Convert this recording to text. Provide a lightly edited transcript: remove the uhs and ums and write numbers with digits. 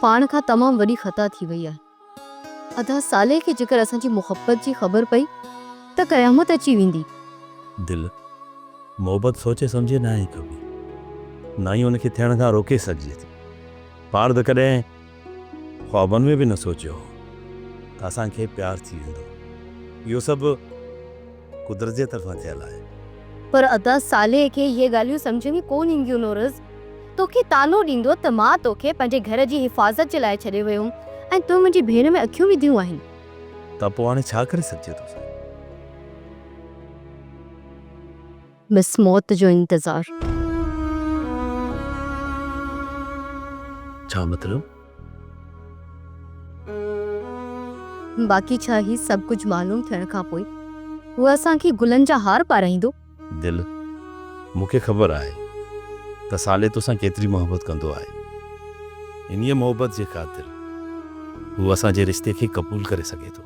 پاڻ کان تمام وڏي خطا ٿي وئي آهي. ادا صالح کي جيڪر اسان جي محبت جي خبر پئي ته قيامت اچي ويندي. دل، محبت سوچي سمجهي ناهي ڪبي، نه ئي ان کي ٿيڻ کان روڪي سگهجي ٿي. پاڻ ته ڪڏهن خوابن ۾ به نه سوچيو هو ته اسان کي پيار ٿي ويندو. اهو سڀ قدرت جي طرفان ٿيل آهي. پر ادا صالح کي اهي ڳالهيون سمجهه ۾ ڪونه اينديون نورز توکي طعنو ڏيندو ته مان توکي پنهنجي گهر جي حفاظت جي لاء ڇڏي ويو هوم ۽ تو منهنجي ڀيڻ ۾ اکيون وڌيون آهن. ته پوء هاڻي ڇا ڪري سگهجي ٿو سائين؟ بس موت جو انتظار. ڇا مطلب؟ باقي ڇا هي سڀ ڪجهه معلوم ٿيڻ کان پوء هو اسان کي گلن جا هار پارائيندو؟ دل، مون کي خبر آهي ته صالح توسان ڪيتري محبت ڪندو آهي. انهيء محبت جي خاطر هو اسان جي رشتي کي قبول ڪري سگهي ٿو.